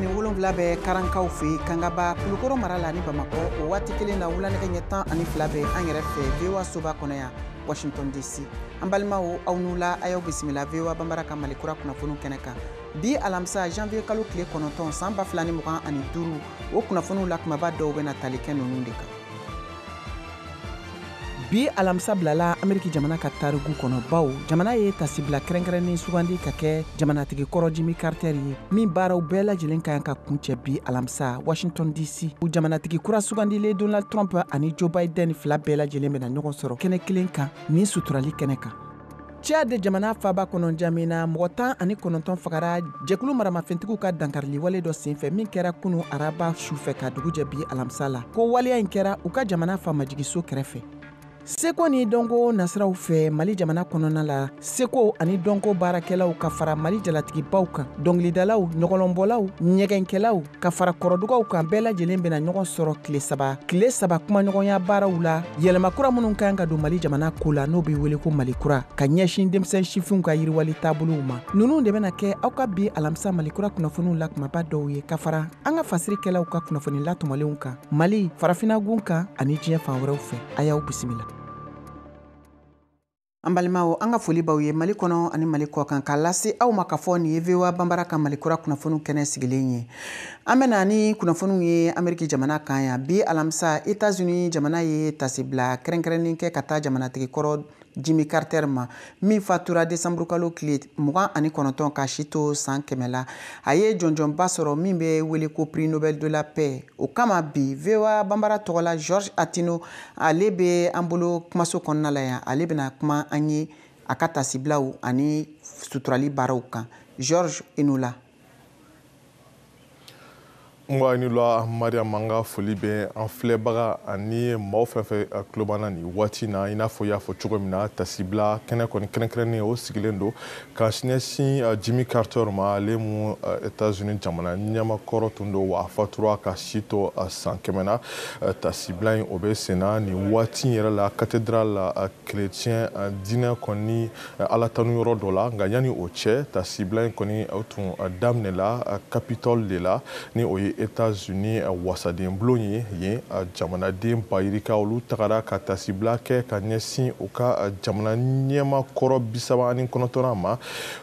17 bɛ Karankaw fɛ yen, Kangaba, Kulukɔrɔ mara la ni Bamakɔ. O waati kelen na, wulanɛgɛ ɲɛ 12 bɛ an yɛrɛ fɛ VOA soba kɔnɔ yan, Washington DC. An balimaw, aw n'u la, a y'aw bisimila VOA Banbara ka Mali kura kunnafoniw kɛnɛ kan. Bi alamisa, janvier kalo tile 9, san 2025, o kunnafoniw la kumaba dɔw bɛna tali kɛ ninnu de kan. Bi alamisa bilala Ameriki jamana ka tariku kɔnɔ, baw jamana ye tasibila kɛrɛnkɛrɛnnen sugandi ka kɛ jamanatigi kɔrɔ Jimmy Carter ye, min baaraw bɛɛ lajɛlen ka kan ka kuncɛ bi alamisa Washington DC. Jamanatigi kura sugandilen Donald Trump ani Joe Biden fila bɛɛ lajɛlen bɛna ɲɔgɔn sɔrɔ kɛnɛ kelen kan nin suturali kɛnɛ kan. Tchad jamana faba kɔnɔ N'Djamena, mɔgɔ 19 fagara jɛkulu maramafɛntigiw ka dankariliwale dɔ senfɛ min kɛra kunu araba sufɛ ka dugu jɛ bi alamisa la. Ko waleya in kɛra u ka jamana faamajigiso kɛrɛfɛ. Seko ni dɔnko nasiraw fɛ Mali jamana kɔnɔna la, seko ani dɔnko baarakɛlaw ka fara Mali jalatigibaw kan, dɔnkilidalaw, ɲɔgɔlɔnbɔlaw, ɲɛgɛnkɛlaw ka fara kɔrɔdugaw kan, bɛɛ lajɛlen bɛna ɲɔgɔn sɔrɔ tile 3 kumaɲɔgɔnya baaraw la, yɛlɛma kura minnu kan ka don Mali jamana ko la, n'o bɛ wele ko Mali kura, ka ɲɛsin denmisɛn sifinw ka yiriwali taabolow ma. Ninnu de bɛna kɛ aw ka bi alamisa Mali kura kunnafoniw la kumaba dɔw ye, ka fara an ka fasirikɛlaw ka kunnafoni latɔmɔlenw kan Mali, farafinagun kan ani diɲɛ fan wɛrɛw fɛ. A y'aw bisimila. An balimaw, an ka foli b'aw ye Mali kɔnɔ ani Mali kɔ kan, k'a lase aw ma k'a fɔ nin ye VOA Banbara ka Mali kura kunnafoniw kɛnɛ sigilen ye. An bɛna ni kunnafoniw ye Ameriki jamana kan yan. Bi alamisa, Etats-Unis jamana ye tasibila kɛrɛnkɛrɛnnen kɛ ka taa jamanatigi kɔrɔ Jimmy Carter ma, min fatura desanburu kalo tile 29, ka si to san 100 la. A ye jɔnjɔnba sɔrɔ min bɛ wele ko prix Nobel de la paix. O kama, bi VOA Banbara tɔgɔ la, George Atino, ale bɛ an bolo kumaso kɔnɔna la yan. Ale bɛna kuma an ye a ka tasibilaw ani suturali baaraw kan. George, i n'u la. Nba, ni la Mariam, an ka foli bɛ an filɛbaga ani maaw fɛn fɛn tulo b'an na nin waati na. I n'a fɔ i y'a fɔ cogo min na, tasibila kɛnɛ kɔni kɛrɛnkɛrɛnnen, o sigilen don ka ɲɛsin Jimmy Carter ma, ale mu Etats-Unis jamana ɲɛmakɔrɔ tun don, wa a fatura ka si to san 100 na. Tasibila in, o bɛ sen na nin waati in yɛrɛ la, cathédrale chrétien diinɛ kɔni ala tanu yɔrɔ dɔ la. Nka yanni o cɛ, tasibila in kɔni o tun daminɛla Capitole de la, ni o ye États-Unis wasaden bulon ye. Yen, jamanaden bayirika, olu tagara ka tasibila kɛ ka ɲɛsin u ka jamana ɲɛma kɔrɔ 39nan ma.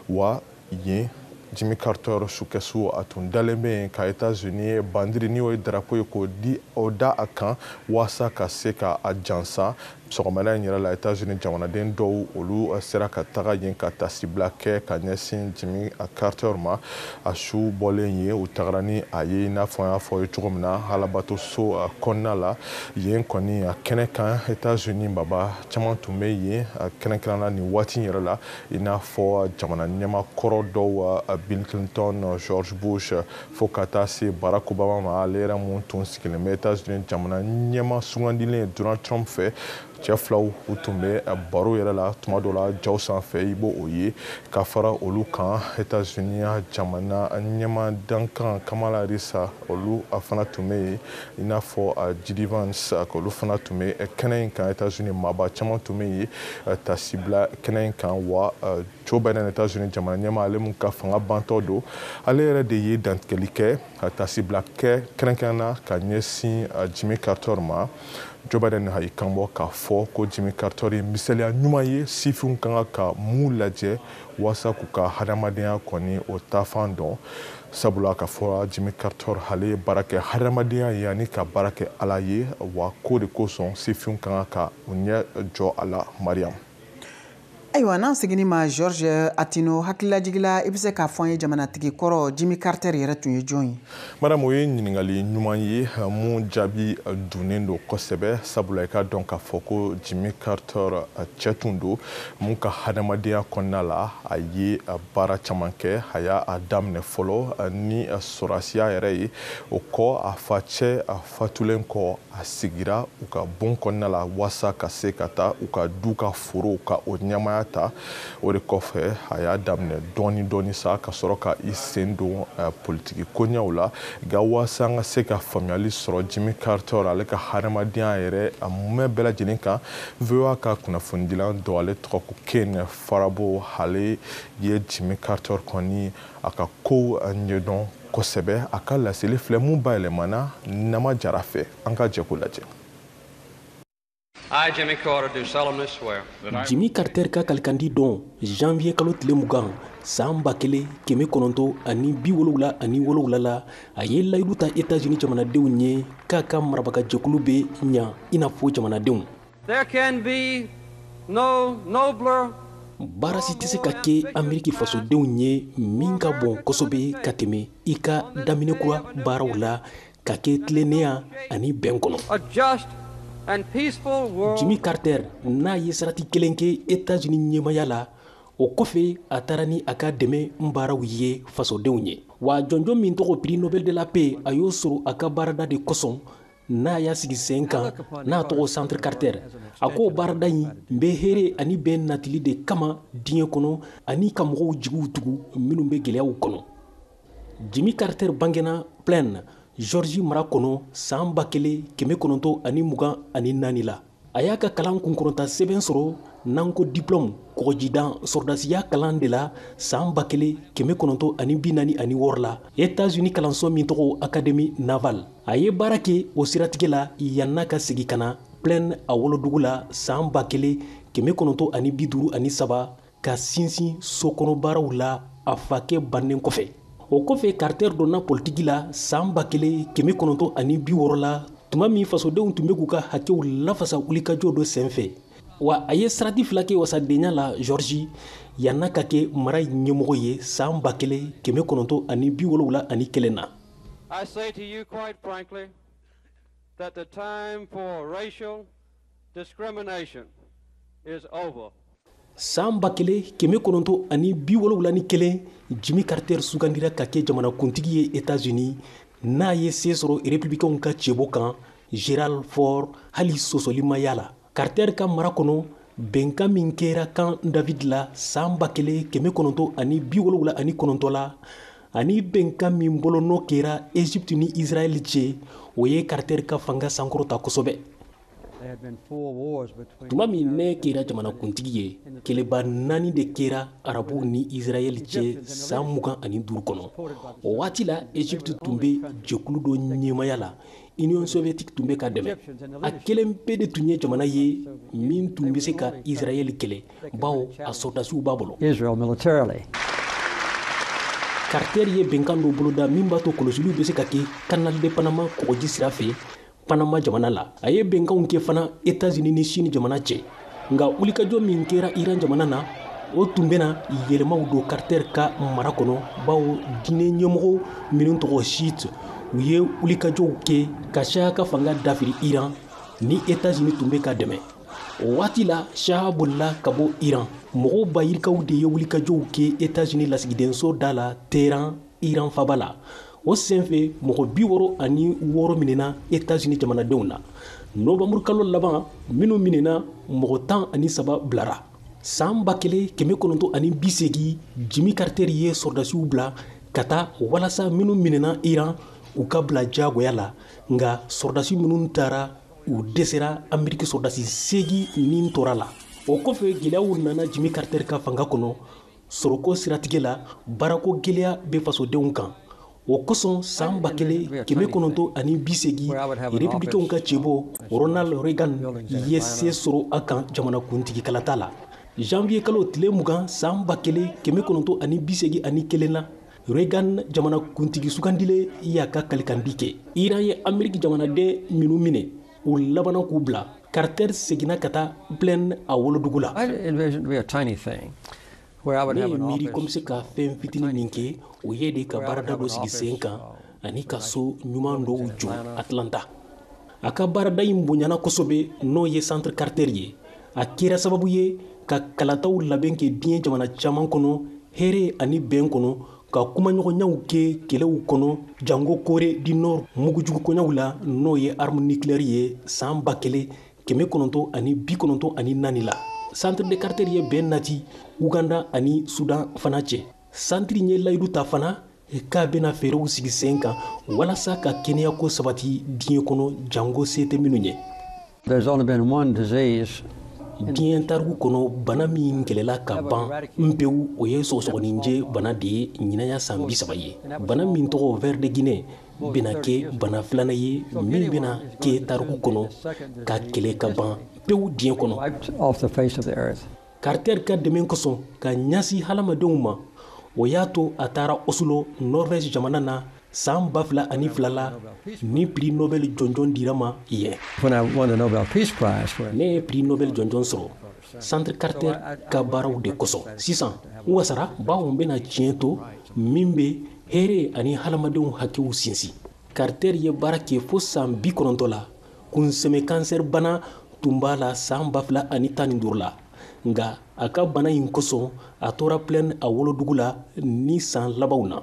Wa yen, Jimmy Carter sukɛsu, a tun dalen bɛ yen ka États-Unis bandiri, ni o ye drapeau ye, k'o di o da a kan waasa ka se ka a jansa. Sɔgɔmada in yɛrɛ la, États-Unis jamanaden dɔw, olu sera ka taga yen ka tasibila kɛ ka ɲɛsin Jimmy Carter ma. A su bɔlen ye, u tagara ni a ye, i n'a fɔ an y'a fɔ ye cogo min na, alabatoso kɔnɔna la. Yen kɔni, a kɛnɛ kan, États-Unis baba caman tun bɛ yen kɛrɛnkɛrɛnnenya nin waati in yɛrɛ la, i n'a fɔ jamana ɲɛmakɔrɔ dɔw, Bill Clinton, George Bush, fo ka taa se Barack Obama ma, ale yɛrɛ mun tun sigilen bɛ États-Unis jamana ɲɛma sugandilen Donald Trump fɛ. Cɛ filaw, u tun bɛ baro yɛrɛ la tuma dɔ la jaw sanfɛ, i b'o o ye. Ka fara olu kan, États-Unis jamana ɲɛma dankan Kamala Harris, olu fana tun bɛ yen, i n'a fɔ JD Vance, olu fana tun bɛ kɛnɛ in kan. États-Unis maaba caman tun bɛ yen tasibila kɛnɛ in kan. Wa Joe Biden, États-Unis jamana ɲɛma, ale mun ka fanga bantɔ don, ale yɛrɛ de ye dantigɛli kɛ, tasibila kɛ kɛrɛnkɛrɛnna ka ɲɛsin Jimmy Carter ma. Joe Biden y'i kanbɔ k'a fɔ ko Jimmy Carter ye misaliya ɲuman ye, sifinw ka kan ka mun lajɛ walasa k'u ka hadamadenya kɔni o taafan dɔn, sabula ka fɔ Jimmy Carter, ale ye baara kɛ hadamadenya ye ani ka baara kɛ Ala ye. Wa ko de kosɔn sifinw ka kan ka u ɲɛ jɔ a la, Mariam. Ayiwa, n'an seginni ma, George Atino, hakililajigila, i bɛ se k'a fɔ an ye jamanatigi kɔrɔ Jimmy Carter yɛrɛ tun ye jɔn ye? Mariam, o ye ɲininkali ɲuman ye mun jaabi dunnen don kosɛbɛ, sabula i ka dɔn k'a fɔ ko Jimmy Carter cɛ tun don mun ka hadamadenya kɔnɔna la, a ye baara caman kɛ. A y'a daminɛ fɔlɔ ni sɔrɔdasiya yɛrɛ ye. O kɔ, a facɛ a fatulen kɔ, a sigira u ka bon kɔnɔna la waasa ka se ka taa u ka du ka forow ka o ɲɛmaya ta. O de kɔfɛ, a y'a daminɛ dɔɔni dɔɔni sa ka sɔrɔ ka i sen don politiki koɲɛw la. Nka waasa an ka se ka faamuyali sɔrɔ Jimmy Carter, ale ka hadamadenya yɛrɛ a mumɛ bɛɛ lajɛlen kan, VOA ka kunnafonidilan dɔ, ale tɔgɔ ko Ken Farabaugh, ale ye Jimmy Carter kɔni a ka kow ɲɛdɔn. kosɛbɛ. A ka laseli filɛ mun bayɛlɛmana Nama Jara fɛ, an ka jɛ k'o lajɛ. I, Jimmy Carter, do solemnly swear. Jimmy Carter ka kalikandi don janvier kalo tile 20 san 1977 la, a ye layidu ta États-Unis jamanadenw ye k'a ka marabagajɛkulu bɛ ɲa i n'a fɔ jamanadenw. There can be no nobler. Baara si tɛ se ka kɛ Ameriki fasodenw ye min ka bon kosɛbɛ ka tɛmɛ i ka daminɛ kura baaraw la ka kɛ tilennenya ani bɛn kɔnɔ. A just and peaceful world. Jimmy Carter n'a ye sarati kelen kɛ États-Unis ɲɛmaya la, o kɔfɛ a taara ni a ka dɛmɛ baaraw ye fasodenw ye. Wa jɔnjɔn min tɔgɔ prix Nobel de la paix, a y'o sɔrɔ a ka baarada de kosɔn n'a y'a sigi sen kan n'a tɔgɔ Centre Carter. A ko baarada in bɛ hɛrɛ ani bɛn natili de kama diɲɛ kɔnɔ ani ka mɔgɔw jigiw tugu minnu bɛ gɛlɛyaw kɔnɔ. Jimmy Carter bangena Plains, Georgie mara kɔnɔ san 1924 la. A y'a ka kalan kunkɔrɔta sɛbɛn sɔrɔ n'an ko diplôme kɔgɔjidan sɔrɔdasiya kalan de la san 1946 la États-Unis kalanso min tɔgɔ Académie navale. A ye baara kɛ o siratigɛ la yann'a ka segin ka na Plains a wolodugu la san 1953 ka sinsin sokɔnɔbaaraw la a fakɛ bannen kɔfɛ. O kɔfɛ Carter donna politiki la san 1960 la, tuma min fasodenw tun bɛ k'u ka hakɛw lafasa wulikajɔ dɔ senfɛ. Wa a ye sarati fila kɛ wasadenya la Georgie yann'a ka kɛ mara ɲɛmɔgɔ ye san 1971 na. I say to you quite frankly that the time for racial discrimination is over. San 1971, Jimmy Carter sugandira ka kɛ jamanakuntigi ye États-Unis n'a ye se sɔrɔ républicainw ka cɛbɔ kan Gerald Ford hali sɔsɔli ma y'a la. Carter ka mara kɔnɔ, bɛnkan min kɛra Camp David la san 1979 la ani bɛnkan min bolonɔ kɛra Égypte ni Israël cɛ, o ye Carter ka fanga sankɔrɔta kosɛbɛ. Tuma min ne kɛra jamanakuntigi ye, kɛlɛba 4 de kɛra arabuw ni Israël cɛ san 25 kɔnɔ. O waati la Égypte tun bɛ jɛkulu dɔ ɲɛmaya la, Union soviétique tun bɛ ka dɛmɛ. A kelen pe de tun ye jamana ye min tun bɛ se ka Israël kɛlɛ, bawo a sɔrɔdasiw b'a bolo. Carter ye bɛnkan dɔ boloda min b'a to kɔlɔsiliw bɛ se ka kɛ Canal de Panama kɔgɔji sira fɛ Panama jamana la. A ye bɛnkanw kɛ fana États-Unis ni Chine jamana cɛ. Nka wulikajɔ min kɛra Iran jamana na, o tun bɛna yɛlɛmaw don Carter ka mara kɔnɔ, bawo diinɛ ɲɛmɔgɔ minnu tɔgɔ Chiite, u ye wulikajɔw kɛ ka Shah ka fanga dafiri Iran ni États-Unis tun bɛ ka dɛmɛ. O waati la Shah bolila ka bɔ Iran. Mɔgɔw ba yirikaw de ye wulikajɔw kɛ États-Unis lasigidenso da la Téhéran, Iran faba la. O senfɛ mɔgɔ 66 minɛna États-Unis jamanadenw na. Novembre kalo laban minnu minɛna, mɔgɔ 13 bilara. San 1980, Jimmy Carter ye sɔrɔdasiw bila ka taa walasa minnu minɛna Iran u ka bila diyagoya la. Nka sɔrɔdasi minnu taara, u dɛsɛra. Ameriki sɔrɔdasi 8 nin tora la. O kɔfɛ gɛlɛyaw nana Jimmy Carter ka fanga kɔnɔ sɔrɔko siratigɛ la, baarako gɛlɛya bɛ fasodenw kan. O kosɔn san 1980, républicainw ka cɛbɔ Ronald Reagan ye se sɔrɔ a kan jamanakuntigi kalata la. Janvier kalo tile 20 san 1981 la, Reagan jamanakuntigi sugandilen y'a ka kalikandi kɛ. Iran ye Ameriki jamanaden minnu minɛ, u labanna k'u bila. Carter seginna ka taa Plains a wolodugu la. Ne ye miiri ko n bɛ se ka fɛn fitinin min kɛ, o ye de ka baarada dɔ sigi sen kan ani ka so ɲuman dɔw jɔ Atlanta. A ka baarada in bonyana kosɛbɛ, n'o ye Centre Carter ye. A kɛra sababu ye ka kalataw labɛn kɛ diɲɛ jamana caman kɔnɔ hɛrɛ ani bɛn kɔnɔ, ka kumaɲɔgɔnyaw kɛ kɛlɛw kɔnɔ, jango Corée du Nord mugujugu kɔɲɔw la, n'o ye arme nucléaire ye san 1994 la. Centre de Carter ye bɛn nati Uganda ani Sudan fana cɛ. Centre ye layidu ta fana k'a bɛna fɛɛrɛw sigi sen kan walasa ka kɛnɛyako sabati diɲɛ kɔnɔ, jango se tɛ minnu ye. There's only been one disease Diɲɛ tariku kɔnɔ, bana min kɛlɛla ka ban pewu, o ye sɔgɔsɔgɔninjɛ bana de ye. Ɲinan y'a san 30 ye. Bana min tɔgɔ ver de Guinée bɛna kɛ bana filanan ye min bɛna kɛ tariku kɔnɔ ka kɛlɛ ka ban pewu diɲɛ kɔnɔ. Carter ka dɛmɛ kosɔn ka ɲɛsin hadamadenw ma, o y'a to a taara Oslo, Norvège jamana na, san 2002 la, ni prix Nobel jɔnjɔn dira ma yen. Ne ye prix Nobel jɔnjɔn sɔrɔ Centre Carter ka baaraw de kosɔn. Sisan n wasara, bawo n bɛna tiɲɛ to min bɛ hɛrɛ ani hadamadenw hakɛw sinsin. Carter ye baara kɛ fo san 90 la. Kunsɛmɛ kansɛri bana tun b'a la san 2015 la, nka a ka bana in kosɔn, a tora Plaine a wolodugu la ni san labanw na.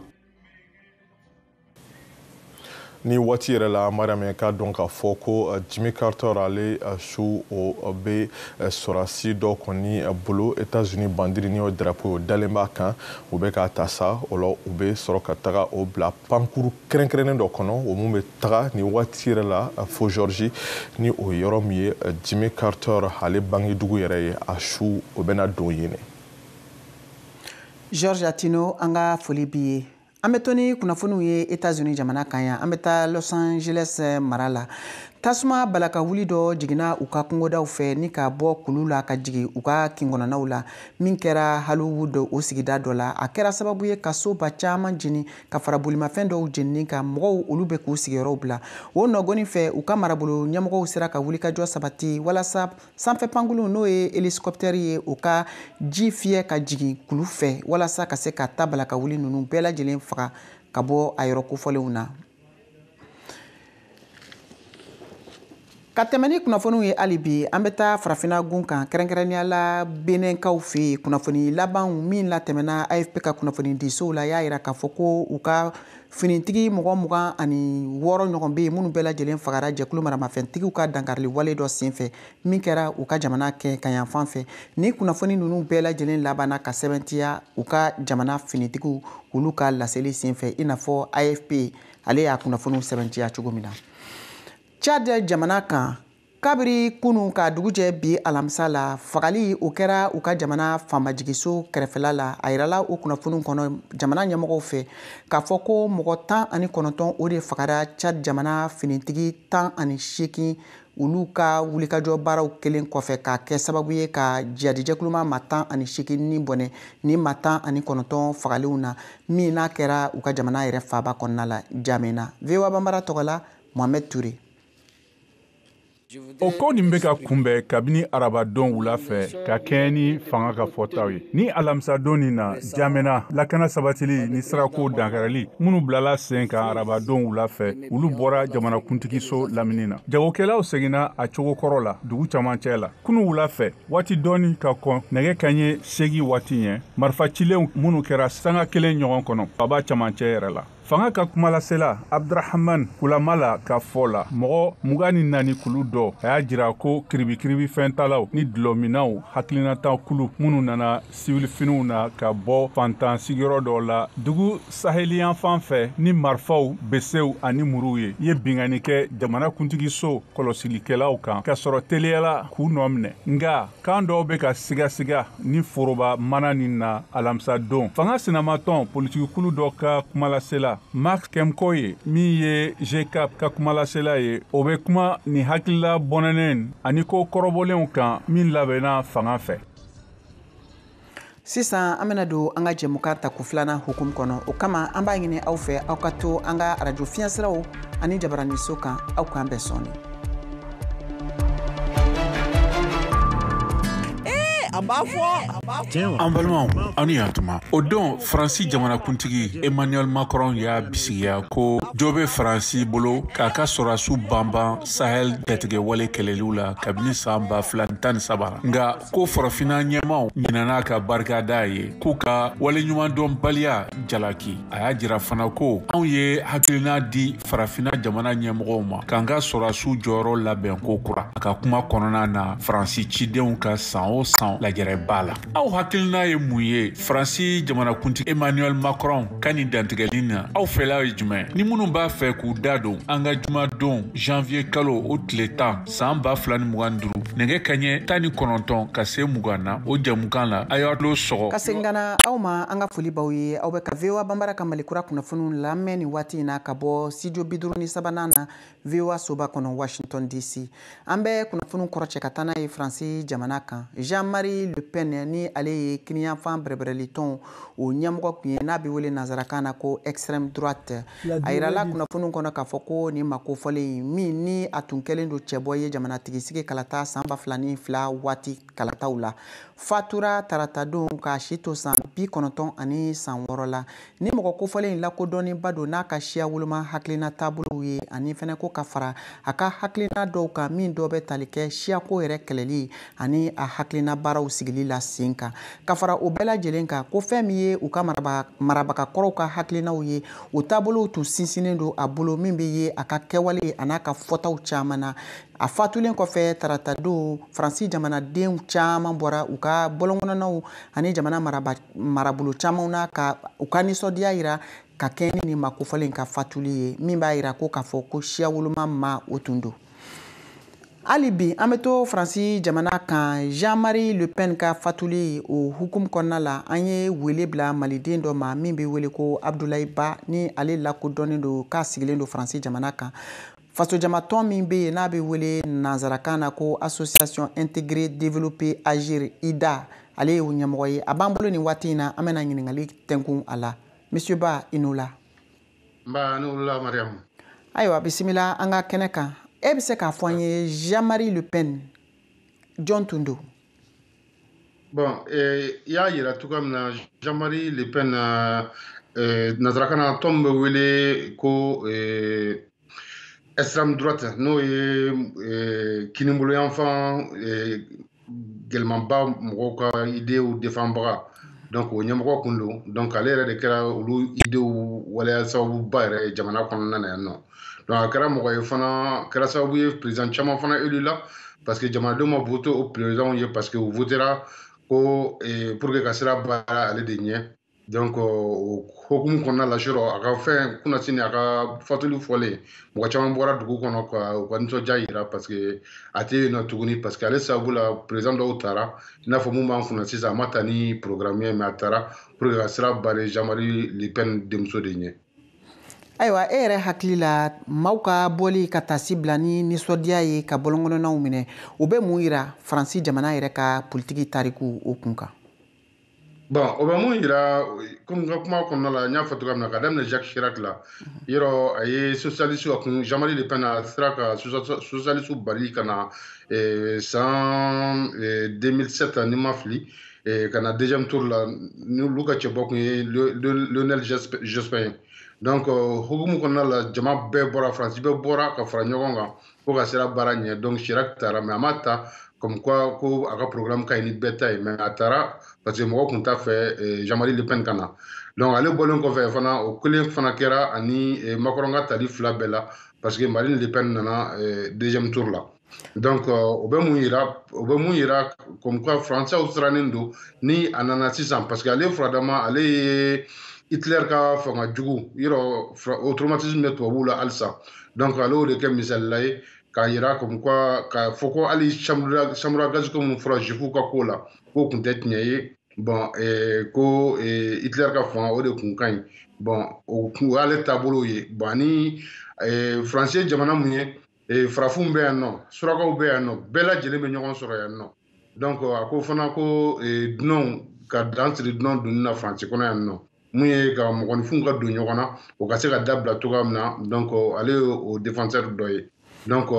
Ni waati yɛrɛ la, Mariam, k'a dɔn k'a fɔ ko Jimmy Carter ale su, o bɛ sɔrɔdasi dɔ kɔni bolo. États-Unis bandiri, ni o drapeau, o dalen b'a kan. U bɛ k'a ta sa, o la u bɛ sɔrɔ ka taga o bila pankuru kɛrɛnkɛrɛnnen dɔ kɔnɔ, o mun bɛ taga ni waati yɛrɛ la fo Georgie, ni o yɔrɔ min ye Jimmy Carter ale bangedugu yɛrɛ ye. A su, o bɛna don yen. Georges Atino, an ka foli b'i ye. An bɛ to ni kunnafoniw ye Etats-Unis jamana kan yan. An bɛ taa Los Angeles mara la. Tasuma balaka wuli dɔ jiginna u ka kungodaw fɛ ni ka bɔ kulu la ka jigin u ka kinkɔnɔnaw la, min kɛra Hollywood, o sigida dɔ la. A kɛra sababu ye ka soba caman jeni, ka fara bolimafɛn dɔw jenini kan. Mɔgɔw, olu bɛ k'u sigiyɔrɔw bila. O nɔgɔni fɛ, u ka marabolo ɲɛmɔgɔw sera ka wulikajɔ sabati walasa sanfɛ pankulu, n'o ye hélicoptère ye, u ka ji fiyɛ ka jigin kulu fɛ walasa ka se ka ta balaka wuli ninnu bɛɛ lajɛlen faga ka bɔ a yɔrɔ kofɔlenw na. Ka tɛmɛ ni kunnafoniw ye hali bi, an bɛ taa Farafinna gun kan, kɛrɛnkɛrɛnnenya la Benɛnkaw fɛ yen. Kunnafoni laban min latɛmɛna AFP ka kunnafoni disow la y'a yira k'a fɔ ko u ka finitigi mɔgɔ 26 ɲɔgɔn bɛ yen, minnu bɛɛ lajɛlen fagara jɛkulu maramafɛntigiw ka dankarili wale dɔ senfɛ min kɛra u ka jamana kɛ kayanfan fɛ. Ni kunnafoni ninnu bɛɛ lajɛlen labanna ka sɛbɛntiya u ka jamana finitigiw olu ka laseli senfɛ, i n'a fɔ AFP ale y'a kunnafoniw sɛbɛntiya cogo min na. Tchad jamana kan, kabiri kunu ka dugu jɛ bi alamisa la, fagali o kɛra u ka jamana faamajigiso kɛrɛfɛla la. A yirala o kunnafoniw kɔnɔ jamana ɲɛmɔgɔw fɛ k'a fɔ ko mɔgɔ 19, o de fagara Tchad jamana finitigi 18 olu ka wulikajɔ baaraw kelen kɔfɛ, k'a kɛ sababu ye ka jihadijɛkuluma ma 18 ni bɔnɛ ni ma 19 fagalenw na, min n'a kɛra u ka jamana yɛrɛ faaba kɔnɔna la, Jamena. VOA Banbara tɔgɔ la, Mohamed Touré. O ko nin bɛ ka kunbɛn kabini arabadon wula fɛ ka kɛɲɛ ni fanga ka fɔtaw ye. Ni alamisadon nin na Jamena, lakana sabatili ni sirako dankarili minnu bilala sen kan arabadon wula fɛ, olu bɔra jamanakuntigiso lamini na. Jagokɛlaw seginna a cogo kɔrɔ la dugu camancɛ la kunu wula fɛ, waati dɔɔni ka kɔn nɛgɛ kaɲɛ 8 waati ɲɛ, marifacilenw minnu kɛra sanga kelen ɲɔgɔn kɔnɔ faba camancɛ yɛrɛ la. Fanga ka kumalasela Abdurahman Kulamala ka fɔ la, mɔgɔ 24 kulu dɔ, a y'a jira ko kiribikiribi fɛntalaw ni dulɔminaw hakilinata kulu minnu nana siwilifiniw na ka bɔ fantan sigiyɔrɔ dɔ la dugu saheliyan fan fɛ ni marifaw, besew ani muruw ye, ye binkanni kɛ jamana kuntigiso kɔlɔsilikɛlaw kan ka sɔrɔ teliyala k'u nɔ minɛ. Nka kan dɔw bɛ ka sigasiga ni foroba mana nin na alamisa don. Fanga sinamatɔn politikikulu dɔ ka kumalasela Mark Kemkoye, min ye GCAP ka kumalasela ye, o bɛ kuma ni hakilila bɔnɛnen ani ko kɔrɔbɔlenw kan min labɛnna fanga fɛ. Sisan an bɛna don an ka jɛmukan tako filanan hukumu kɔnɔ. O kama, an b'a ɲini aw fɛ, aw ka to an ka arajo fiɲɛsiraw ani jabaraniso kan. Aw k'an bɛn sɔɔni. A b'a fɔ. An balimaw, aw ni yantuma. O don, Faransi jamanakuntigi Emmanuel Macron y'a bisigiya ko jo bɛ Faransi bolo k'a ka sɔrɔdasiw banban Sahel jatigɛwale kɛlɛliw la kabini san 2013. Nka ko farafinna ɲɛmaw ɲinɛna ka barika da ye, k'u ka waleɲumandɔnbaliya jalaki. A y'a jira fana ko anw ye hakilina di farafinna jamana ɲɛmɔgɔw ma k'an ka sɔrɔdasiw jɔyɔrɔ labɛn ko kura. A ka kuma kɔnɔna na, Faransi cidenw ka san o san lajɛrɛba la. Aw hakilina ye mun ye Faransi jamanakuntigi Emmanuel Macron ka nin dantigɛli na? Aw fɛla ye jumɛn? Ni minnu b'a fɛ k'u da don an ka jumadon janvier kalo o tile 10 san 2025 nɛgɛ kaɲɛ 19 ka se 20 na o jamukan la, a y'a tulo sɔgɔ. Ka segin ka na aw ma, an ka foli b'aw ye. Aw bɛ ka VOA Banbara ka Mali kura kunnafoniw lamɛn nin waati in na ka bɔ studio 53nan na VOA soba kɔnɔ Washington DC. An bɛ kunnafoniw kɔrɔcɛ ka taa n'a ye Faransi jamana kan. Jean-Marie Le Pen, ni ale ye kiniyanfan bɛrɛbɛrɛlitɔn o ɲɛmɔgɔ kun ye, n'a bɛ wele nanzarakan na ko extrême droite, a yirala kunnafoniw kɔnɔ k'a fɔ ko nin ma kofɔlen min ni a tun kɛlen don cɛbɔ ye jamanatigisigi kalata san 2002 waati kalataw la, fatura taratadon k'a si to san 96 la. Ni mɔgɔ kofɔlen in lakodɔnnenba don n'a ka siya woloma hakilina taabolow ye, ani fɛnɛ ko ka fara a ka hakilina dɔw kan min dɔ bɛ tali kɛ siyako yɛrɛ kɛlɛli ani a hakilina baaraw sigili la sen kan. Ka fara o bɛɛ lajɛlen kan, ko fɛn min ye u ka marabagakɔrɔw ka hakilinaw ye, o taabolow tun sinsinnen don a bolo min bɛ ye a ka kɛwale a n'a ka fɔtaw caman na. A fatulen kɔfɛ taratadon, Faransi jamanadenw caman bɔra u ka bɔlɔnkɔnɔnaw ani jamana marabolo camanw na ka u ka nisɔndiya yira ka kɛ ni nin makofɔlen ka fatuli ye, min b'a yira ko k'a fɔ ko siya woloma ma o tun don. Hali bi an bɛ to Faransi jamana kan. Jean-Marie Le Pen ka fatuli o hukumu kɔnɔna la, an ye wele bila maliden dɔ ma min bɛ wele ko Abdoulaye Ba, ni ale lakodɔnnen don k'a sigilen don Faransi jamana kan. Fasojamatɔn min bɛ yen n'a bɛ wele nanzarakan na ko Association Intégrée Développer Agir, IDA, ale ye o ɲɛmɔgɔ ye. A b'an bolo nin waati in na, an bɛna ɲininkali tɛnkun a la. Monsieur Ba, i n'o la. Nba, ni wula Mariam. Ayiwa, bisimila an ka kɛnɛ kan. E bɛ se k'a fɔ an ye Jean-Marie Le Pen jɔn tun don? Bon, i y'a yira cogoya min na, Jean-Marie Le Pen, nanzarakan na tɔn bɛ wele ko extrême droite, n'o ye kiniboloyanfan gɛlɛmanba mɔgɔw ka idéew défendbaga. Donc o ɲɛmɔgɔ kun don. Donc ale yɛrɛ de kɛra olu idéew waleya sababuba yɛrɛ ye jamana kɔnɔna na yan nɔ. Donc a kɛra mɔgɔ ye fana, kɛra sababu ye président caman fana élu la, parce que jamanadenw ma voté o président ye, parce que u votera ko pour que ka sira baara ale de ɲɛ. Donc o hokumu kɔnɔna la, sɔrɔ a ka fɛn kunnasini a ka fatuli fɔlen, mɔgɔ caman bɔra dugu kɔnɔ ka u ka nisɔndiya yira, parce que a tɛ yen nɔ tuguni, parce que ale sababu la président dɔw taara, i n'a fɔ mun b'an kunna sisan, a ma ta ni programme ye, mais a taara pour que ka sira bari Jean-Marie Le Pen denmuso de ɲɛ. Ayiwa, e yɛrɛ hakili la, maaw ka bɔli ka taasi bila ni nisɔndiya ye ka bɔlɔnkɔnɔnaw minɛ, o bɛ mun yira Faransi jamana yɛrɛ ka politiki tariku o kun kan? Bon, o bɛ mun yira, komi n ka kuma kɔnɔna la n y'a fɔ cogoya min na, ka daminɛ Jacques Chirac la, yɔrɔ a ye socialiste a kun, Jean-Marie Le Pen a sera ka socialiste bali ka na san 2007, ni ma fili, ka na deuxième tour la, n'olu ka cɛbɔ kun ye Lionel Jospin. Donc hukumu kɔnɔna la, jama bɛɛ bɔra, Faransi bɛɛ bɔra ka fara ɲɔgɔn kan ko ka sira baara ɲɛ. Donc Chirac taara, mais a ma ta comme quoi ko a ka programme ka ɲi ni bɛɛ ta ye, mais a taara parce que mɔgɔ kun t'a fɛ Jean-Marie Le Pen ka na. Donc ale bɔlen kɔfɛ fana, o kelen fana kɛra ani Macron ka tali fila bɛɛ la, parce que Marine Le Pen nana deuxième tour la. Donc o bɛ mun yira? O bɛ mun yira comme quoi Français sirannen don ni a nana sisan, parce que ale furadama ale ye Hitler ka fanga jugu yɔrɔ, o traumatisme bɛ tubabuw la halisa. Donc ale y'o de kɛ misalila ye k'a yira comme quoi k'a fɔ ko hali chambre à gaz ko minnu fɔra juifu ka ko la, k'o kun tɛ tiɲɛ ye. Bon, ko Hitler ka fanga o de kun ka ɲi. Bon, o kun o y'ale taabolo ye. Bon, ani Faransi ye jamana mun ye, farafinw bɛ yan nɔ, surakaw bɛ yan nɔ, bɛɛ lajɛlen bɛ ɲɔgɔn sɔrɔ yan nɔ. Donc a ko fana ko dunanw ka dan siri dunanw donni na Faransi kɔnɔ yan nɔ, mun ye ka mɔgɔninfinw ka don ɲɔgɔn na, o ka se ka dabila cogoya min na. Donc ale ye o défenseur dɔ ye. Donc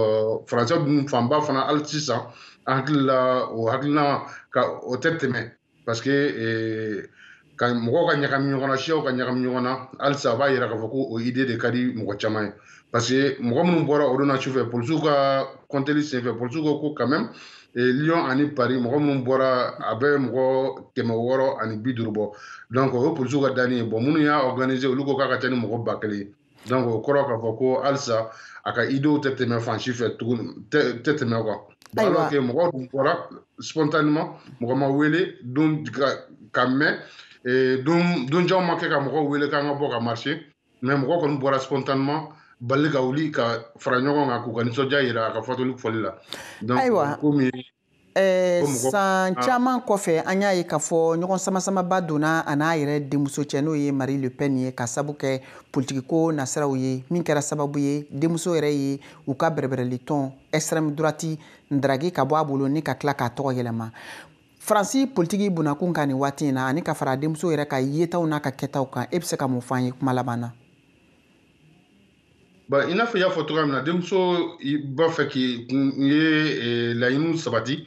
Français dun fanba fana hali sisan an hakili la, o hakilina ka o tɛ tɛmɛ, parce que ka mɔgɔw ka ɲagami ɲɔgɔn na, siyaw ka ɲagami ɲɔgɔn na halisa, a b'a yira k'a fɔ ko o idée de ka di mɔgɔ caman ye. Parce que mɔgɔ minnu bɔra o don na sufɛ, polisiw ka kɔnteli senfɛ, polisiw ko ko quand même Lyon ani Paris, mɔgɔ minnu bɔra a bɛ mɔgɔ 650 bɔ. Donc o ye polisiw ka danni ye. Bon, minnu y'a organiser, olu ko k'a ka ca ni mɔgɔ 1000 ye. Donc o kɔrɔ k'a fɔ ko halisa a ka idéew tɛ tɛmɛ fan si fɛ tuguni, tɛ tɛmɛ quoi. Alors que mɔgɔw dun bɔra spontanément, mɔgɔ ma wele don ka mɛn, donjanw ma kɛ ka mɔgɔw wele k'an ka bɔ ka marcher, mais mɔgɔw kɔni bɔra spontanément bali ka wuli ka fara ɲɔgɔn kan k'u ka nisɔndiya yira a ka fatuli fɔli la. Donc komi san caman kɔfɛ, an y'a ye k'a fɔ ɲɔgɔn sama-samaba donna a n'a yɛrɛ denmuso cɛ, n'o ye Marie Le Pen ye, ka sabu kɛ politikiko nasiraw ye, min kɛra sababu ye denmuso yɛrɛ ye u ka bɛrɛbɛrɛli tɔn extrême droite ndaragi ka bɔ a bolo ni ka tila k'a tɔgɔ yɛlɛma. Faransi politiki bunakun kan nin waati in na, ani ka fara denmuso yɛrɛ ka yetaw n'a ka kɛtaw kan, e bɛ se ka mun fɔ an ye kuma laban na? Bon, i n'a fɔ i y'a fɔ cogoya min na, denmuso b'a fɛ k'i ye laɲiniw sabati,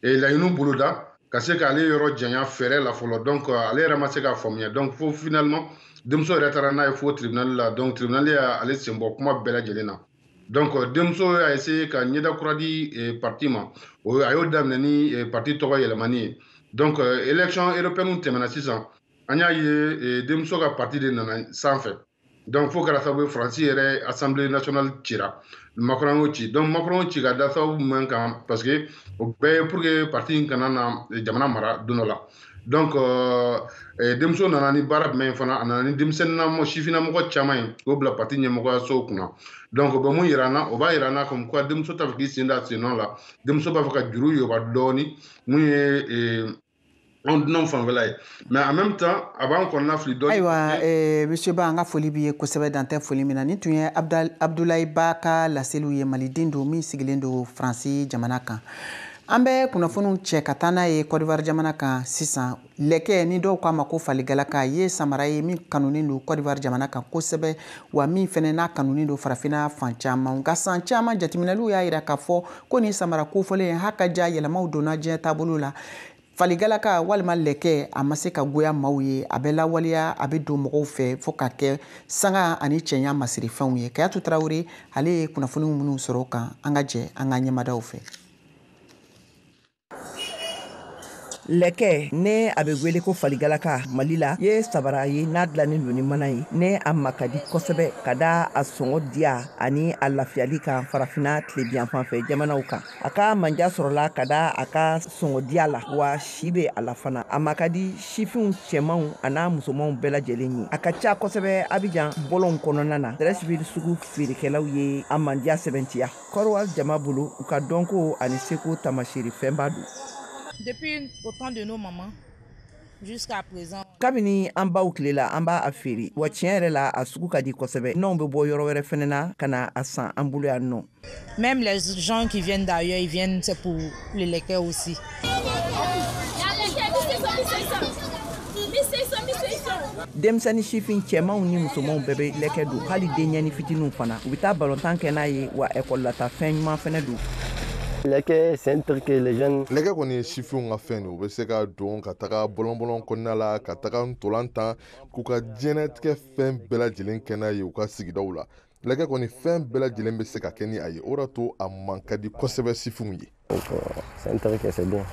laɲiniw boloda ka se k'ale yɔrɔ janya fɛɛrɛ la fɔlɔ. Donc ale yɛrɛ ma se k'a faamuya. Donc fo finalement denmuso yɛrɛ taara n'a ye fo tribunal la. Donc tribunal y'ale sen bɔ kuma bɛɛ lajɛlen na. Donc denmuso y'a essayé ka ɲɛda kura di parti ma, a y'o daminɛ ni parti tɔgɔ yɛlɛmani ye. Donc élection européenne tɛmɛna sisan, an y'a ye denmuso ka parti de nana sanfɛ. Donc fo kɛra sababu ye Faransi yɛrɛ assemblée nationale cira, Macron y'o ci. Donc Macron ci ka da sababu min kan, parce que o bɛɛ ye pour que parti in kana na jamana mara don dɔ la. Donc denmuso nana ni baara jumɛn ye fana, a nana ni denmisɛnnin sifinnamɔgɔ caman ye k'o bila parti ɲɛmɔgɔyasow kunna. Donc o bɛ mun yira an na? O b'a yira an na comme quoi denmuso t'a fɛ k'i sen da sen nɔ la, denmuso b'a fɛ ka juru yoba dɔɔni mun ye anw dunanw fanfɛla ye, mais en même temps a b'an kɔnɔna fili dɔɔni. Ayiwa, monsieur Ba, an ka foli b'i ye kosɛbɛ, dan tɛ foli min na. Nin tun ye Abdoulaye Ba ka laseliw ye, maliden don min sigilen don Faransi jamana kan. An bɛ kunnafoniw cɛ ka taa n'a ye Côte d'Ivoire jamana kan sisan. Lɛkɛ, ni dɔw k'a ma ko faligalaka, ye samara ye min kanunen don Côte d'Ivoire jamana kan kosɛbɛ, wa min fɛnɛ n'a kanunen don farafinna fan caman. Nka san caman jateminɛliw y'a yira k'a fɔ ko nin samara kofɔlen ha ka ja yɛlɛmaw donna diɲɛ taabolo la. Faligalaka walima lɛkɛ, a ma se ka goya maaw ye, a bɛ lawaleya, a bɛ don mɔgɔw fɛ fo ka kɛ sanga ani cɛɲa masirifɛnw ye. Kayatu Tarawele, ale ye kunnafoniw minnu sɔrɔ o kan, an ka jɛ an ka ɲɛmadaw fɛ. Lɛkɛ, ne a bɛ wele ko faligalaka Mali la, ye sabara ye n'a dilannen don ni mana ye, ne a ma ka di kosɛbɛ ka da a sɔngɔ diya ani a lafiyali kan farafinna tilebiyanfan fɛ jamanaw kan. A ka manja sɔrɔla ka da a ka sɔngɔ diya la, wa si bɛ a la fana. A ma ka di sifinw cɛmanw a n'a musomanw bɛɛ lajɛlen ye. A ka ca kosɛbɛ Abidjan bɔlɔnw kɔnɔna na. Treichville sugu feerekɛlaw ye a mandiya sɛbɛntiya. Kɔrɔwari jama bolo, u ka dɔnko ani seko taamasere fɛnba don. Depuis au temps de nos mamans jusqu'à présent. Kabini an baw tile la, an b'a feere, wa tiɲɛ yɛrɛ la a sugu ka di kosɛbɛ. N'anw bɛ bɔ yɔrɔ wɛrɛ fɛnɛ na ka na a san an bolo yan nɔ. Même les gens qui viennent d'ailleurs, ils viennent, c'est pour le lɛkɛ aussi. Denmisɛnnin sifin cɛmanw ni musomanw bɛɛ bɛ lɛkɛ don, hali denɲɛni fitininw fana. U bɛ taa balontan kɛ n'a ye, wa ekɔlilata fɛn ɲuman fɛnɛ don. Lɛkɛ, c'est un truc que les jeunes. Lɛkɛ kɔni ye sifinw ka fɛn de, u bɛ se ka don ka taga bɔlɔn-bɔlɔn kɔnɔna la, ka taga ntolan tan, k'u ka diɲɛnatigɛ fɛn bɛɛ lajɛlen kɛ n'a ye u ka sigidaw la. Lɛkɛ kɔni fɛn bɛɛ lajɛlen bɛ se ka kɛ ni a ye, o de to a man ka di kosɛbɛ sifinw ye. C'est un truc que c'est bien.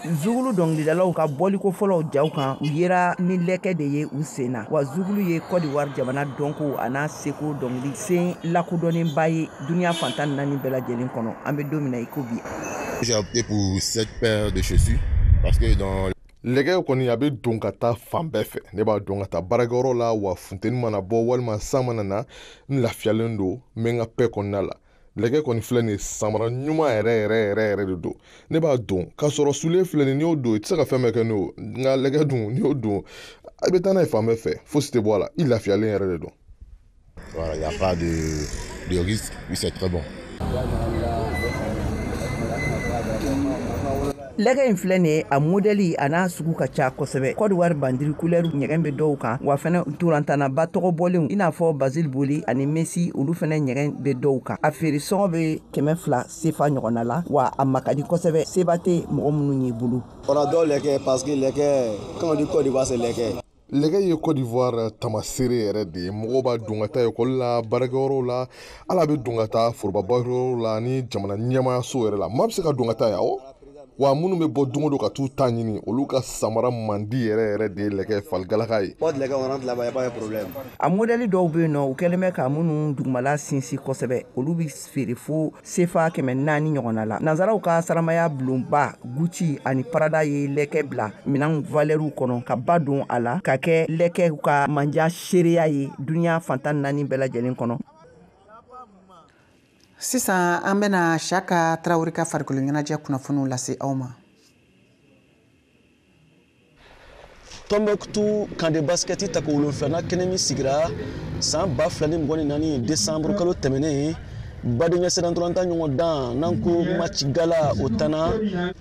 Zugulu dɔnkilidalaw ka bɔliko fɔlɔw jaw kan, u yera ni lɛkɛ de ye u sen na. Wa zugulu ye Côte d'Ivoire jamana dɔnko a n'a seko dɔnkili sen lakodɔnnenba ye duniya fantan naani bɛɛ lajɛlen kɔnɔ. An bɛ don min na i ko bi. J'ai opté pour cette paire de chaussures parce que dans Lɛkɛ kɔni a bɛ don ka taa fan bɛɛ fɛ. Ne b'a don ka taa baarakɛyɔrɔ la, wa funteni mana bɔ walima san mana na, n lafiyalen don, n bɛ n ka paix kɔnɔna la. Lɛkɛ kɔni filɛ nin ye, samara ɲuman yɛrɛ yɛrɛ yɛrɛ yɛrɛ de don. Ne b'a don k'a sɔrɔ soulier filɛ nin ye, n'i y'o don i tɛ se ka fɛn bɛɛ kɛ n'o ye. Nka lɛkɛ dun, n'i y'o don i bɛ taa n'a ye fan bɛɛ fɛ, fosi tɛ bɔ a la, i lafiyalen yɛrɛ de don. Voilà, il y a pas de risque, oui, c'est très bon. Lɛkɛ in filɛ nin ye, a modɛli a n'a sugu ka ca kosɛbɛ. Côte d'Ivoire bandiri couleur ɲɛgɛn bɛ dɔw kan, wa fɛnɛ ntolantannaba tɔgɔ bɔlenw i n'a fɔ Basile Boli ani Messi, olu fɛnɛ ɲɛgɛn bɛ dɔw kan. A feere sɔngɔ bɛ 200 sefa ɲɔgɔnna la, wa a ma ka di kosɛbɛ, seba tɛ mɔgɔ minnu ye bolo. On adore lɛkɛ parce que lɛkɛ, quand on dit Côte d'Ivoire, c'est lɛkɛ. Lɛkɛ ye Côte d'Ivoire tamaseere yɛrɛ de ye. Mɔgɔw b'a don ka taa ekɔli la, baarakɛyɔrɔw la, hali a bɛ don ka taa foroba baarakɛyɔrɔw la ani jamana ɲɛmaayaso yɛrɛ la. Maa bɛ se ka don ka taa yan, awɔ. Wa minnu bɛ bɔ don o don ka t'u ta ɲini, olu ka samara mandi yɛrɛ yɛrɛ de ye lɛkɛ faligalaka ye. A modèle dɔw bɛ yen nɔ, u kɛlen bɛ ka minnu dugumala sinsin kosɛbɛ, olu bɛ feere fo sefa 400 ɲɔgɔnna la. Nanzaraw ka saramaya bulonba Gucci ani Prada ye lɛkɛ bila minɛn valɛriw kɔnɔ ka ba don a la ka kɛ lɛkɛw ka manja seereya ye dunuya fantan 4 bɛɛ lajɛlen kɔnɔ. Sisan an bɛna Saka Tarawele ka farikolo ɲɛnajɛ kunnafoniw lase aw ma. Tombouctou camp de basket tako 7nan kɛnɛ min sigira san 2024 décembre kalo tɛmɛnen, badenya sirantolatan ɲɔgɔn dan n'an ko match gala o tana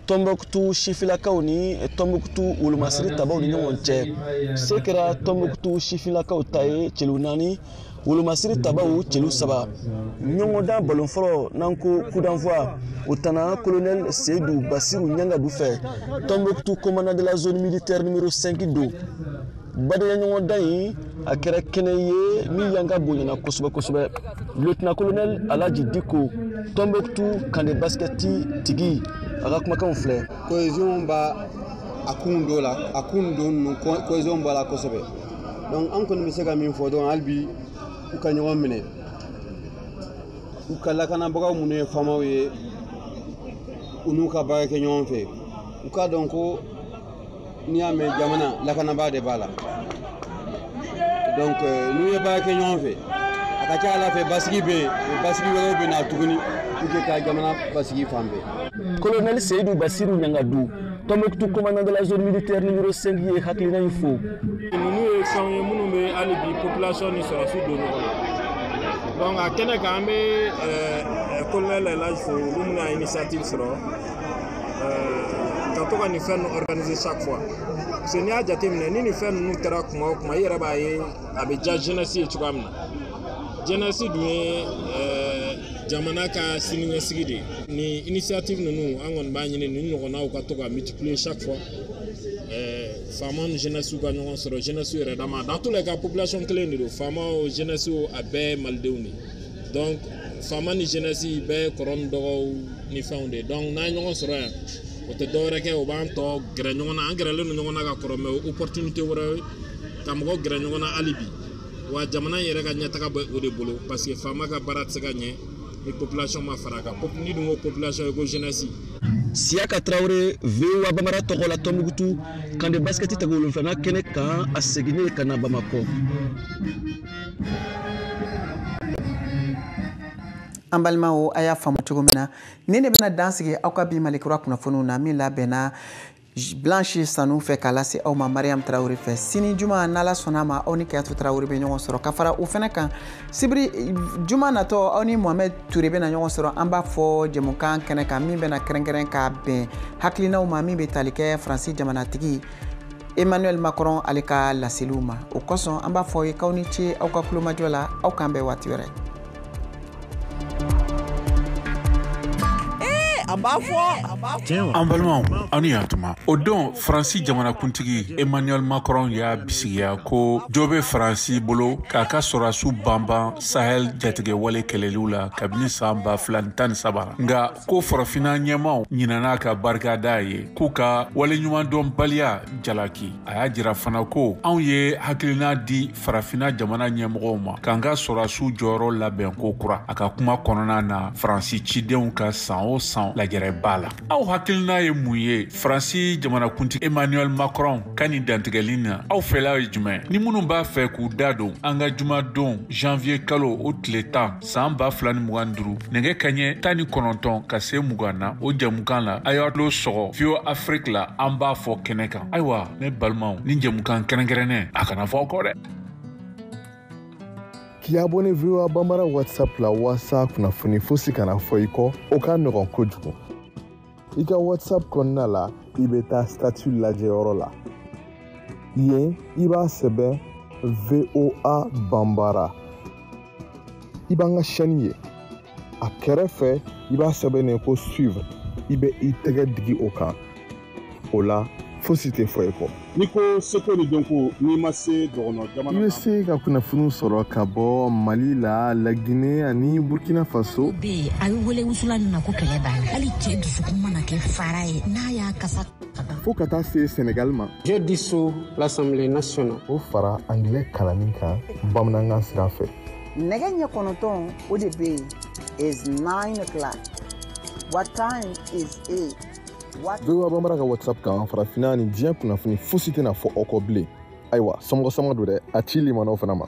Tombouctou sifilakaw ni Tombouctou wolomasiri tabaw ni ɲɔgɔn cɛ. Se kɛra Tombouctou sifilakaw ta ye celu 4, wolomasiri tabaw celu 3. Ɲɔgɔndan ballon fɔlɔ n'an ko coup d'envoi o tana colonel Seydou Bassirou Ɲangadu fɛ, Tombouctou commandant de la zone militaire numéro 5 don. Badenya ɲɔgɔndan in a kɛra kɛnɛ ye min yanga bonyana kosɛbɛ kosɛbɛ. Lieutenant colonel Alhaji Diko, Tombouctou camp de basket tigi, a ka kumakanw filɛ. Cohésion b'a a kun dɔ la, a kun dɔ ninnu cohésion b'a la kosɛbɛ. Donc an kɔni bɛ se ka min fɔ dɔrɔn, hali bi u ka ɲɔgɔn minɛ, u ka lakanabagaw minnu ye faamaw ye, u n'u ka baara kɛ ɲɔgɔn fɛ, u k'a dɔn ko n'i y'a mɛn jamana lakanabaa de b'a la. Donc n'u ye baara kɛ ɲɔgɔn fɛ, a ka ca ala fɛ basigi bɛ yen, basigi wɛrɛw bɛ na tuguni pour que ka jamana basigi fan bɛɛ. Colonel Seydou Bassirou Ɲangadu, Tombouctou commandant de la zone militaire numéro 5 ye hakilina in fo. Ninnu ye fɛnw ye minnu bɛ hali bi population ni sɔrɔsiw don ɲɔgɔn na. Donc a kɛnɛ kan, an bɛ colonel Elhadj fo, olu minnu y'a initiative sɔrɔ ka to ka nin fɛn ninnu organiser chaque fois. Parce que n'i y'a jateminɛ, ni nin fɛn ninnu kɛra kuma o kuma, i yɛrɛ b'a ye a bɛ diya jeunesse ye cogoya min na. Jeunesse dun ye jamana ka siniɲɛsigi de ye. Nin initiative ninnu, an kɔni b'a ɲini nin ɲɔgɔnnaw ka to ka multiplier chaque fois. Faamaw ni jeunesse ka ɲɔgɔn sɔrɔ, jeunesse yɛrɛ dama, dans tous les cas population kelen de don, faamaw, jeunesse, a bɛɛ ye malidenw de ye. Donc faama ni jeunesse bɛɛ ye kɔrɔ ni dɔgɔw ni fɛnw de ye. Donc n'an ye ɲɔgɔn sɔrɔ yan, o tɛ dɔwɛrɛ kɛ, o b'an tɔ gɛrɛ ɲɔgɔn na. An gɛrɛlen don ɲɔgɔn na ka kɔrɔ, mais opportunité wɛrɛ ye ka mɔgɔw gɛrɛ ɲɔgɔn na hali bi. Wa jamana in yɛrɛ ka ɲɛtaga bɛ o de bolo, parce que faama ka baara tɛ se ka ɲɛ ni population ma fara a kan. Ni dun ko population ye ko jeunesse. Siyaka Tarawele, VOA Bambara tɔgɔ la, Tombouctou camp de basket tako 7nan kɛnɛ kan, a seginnen ka na Bamakɔ. An balimaw, a y'a faamu cogo min na, nin de bɛna dan sigi aw ka bi Malikura kunnafoniw na min labɛnna Blanche Sanu fɛ k'a lase aw ma Mariam Tarawele fɛ. Sini juma, n'Ala sɔnna ma, aw ni Kayatu Tarawele bɛ ɲɔgɔn sɔrɔ ka fara o fɛnɛ kan. Sibiri juma natɔ, aw ni Mohamed Toure bɛna ɲɔgɔn sɔrɔ, an b'a fɔ jɛmukan kɛnɛ kan min bɛna kɛrɛnkɛrɛn k'a bɛn hakilinaw ma min bɛ tali kɛ Faransi jamanatigi Emmanuel Macron ale ka laseliw ma. O kosɔn an b'a fɔ ye k'aw ni ce aw ka kulomajɔ la, aw k'an bɛn waati wɛrɛ. A b'a fɔ. An balimaw, aw ni yantuma. O don Faransi jamanakuntigi Emmanuel Macron y'a bisigiya ko jo bɛ Faransi bolo k'a ka sɔrɔdasiw banban Sahel jatigɛwale kɛlɛliw la kabini san 2013. Nka ko farafinna ɲɛmaaw ɲinɛna ka barika da ye, k'u ka waleɲumandɔnbaliya jalaki. A y'a jira fana ko anw ye hakilina di farafinna jamana ɲɛmɔgɔw ma k'an ka sɔrɔdasiw jɔyɔrɔ labɛn ko kura. A ka kuma kɔnɔna na, Faransi cidenw ka san o san lajɛrɛ b'a la. Aw hakilina ye mun ye Faransi jamanakuntigi Emmanuel Macron ka nin dantigɛli na? Aw fɛla ye jumɛn? Ni minnu b'a fɛ k'u da don an ka jumadon janvier kalo o tile 10 san 2025 nɛgɛ kaɲɛ 19 ka se 20 na o jɛmukan la, a y'aw tulo sɔgɔ VOA Afrique la, an b'a fɔ kɛnɛ kan. Ayiwa ne balimaw, ni jɛmukan kɛrɛnkɛrɛnnen a kana fɔ aw kɔ dɛ. K'i abonné VOA Bambara WhatsApp la walasa kunnafoni fosi kana fɔ i kɔ, o ka nɔgɔn kojugu. I ka WhatsApp kɔnɔna la, i bɛ taa statut lajɛyɔrɔ la. Yen, i b'a sɛbɛn VOA Bambara. I b'an ka chaîne ye. A kɛrɛfɛ, i b'a sɛbɛn ko suivre. I bɛ i tɛgɛ digi o kan. O la, fosi tɛ fɔ i kɔ. N'i ko seko ni dɔnko, n'i ma se dɔgɔnɔ jamana I bɛ se ka kunnafoniw sɔrɔ ka bɔ Mali la, Laginɛ ani Burkina Faso. Bɛ yen, a bɛ wele wusula min ma ko kɛlɛ b'a la. Hali cɛ dusukun mana kɛ fara ye, n'a y'a kasa fo ka taa se Senegal ma. Je dissous l'Assemblée nationale. O fara angilɛ kalanni kan bamanankan sira fɛ. Nɛgɛ ɲɛ 9, o de bɛ yen, is 9 o'clock. What time is it? What VOA Bambara ka WhatsApp kan, farafinna ni diɲɛ kunnafoni fosi tɛna fɔ aw kɔ bilen. Ayiwa, somɔgɔ sama don dɛ, a ci limanaw fana ma.